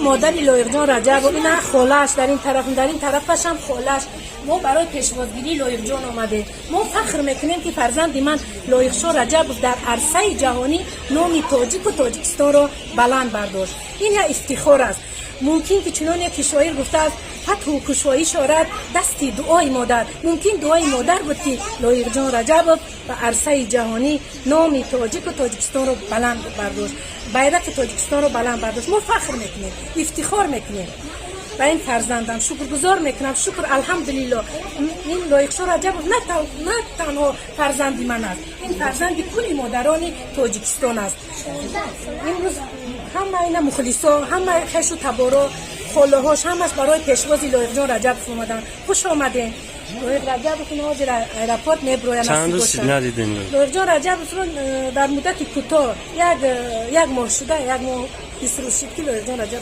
Модари Лоиқҷон Раҷабов, ина холааш дар ин тараф, дар ин тарафашам холааш. Мо барои пешвозгирии Лоиқҷон омадем. Мо фахр мекунем, ки фарзанди ман Лоиқшо Раҷабов дар арсаи ҷаҳонӣ номи тоҷику Тоҷикистонро баланд бардошт. Ин як ифтихор аст. Мумкин ки, чуноне ки шоир гуфтааст: «Фатҳу кушоиш орад дасти дуои модар», мумкин дуои модар буд, ки Лоиқҷон Раҷабов ба арсаи ҷаҳонӣ номи тоҷику Тоҷикистонро баланд бардошт, байрақи Тоҷикистонро баланд бардошт. Мо фахр мекунем, ифтихор мекунем ба ин фарзандам, шукргузор мекунам. Шукр, алҳамдулилло. Ин Лоиқшо Раҷабов на танҳо фарзанди ман аст, ин фарзанди кулли модарони Тоҷикистон аст. Имрӯз ҳама ина мухлисо, ҳама хешу таборо, холаҳош, ҳамаш барои пешвози Лоиқҷон Раҷабов омаданд. Хуш омадем, Лоиқ Раҷабов. Ин ҳозир аэропорт меброяд. Чанд рӯз надидем? Лоиқҷон Раҷабовро дар муддати кӯтоҳ, як моҳ шуда, як моҳ 20 рӯз шуд, ки Лоиқҷон Раҷабов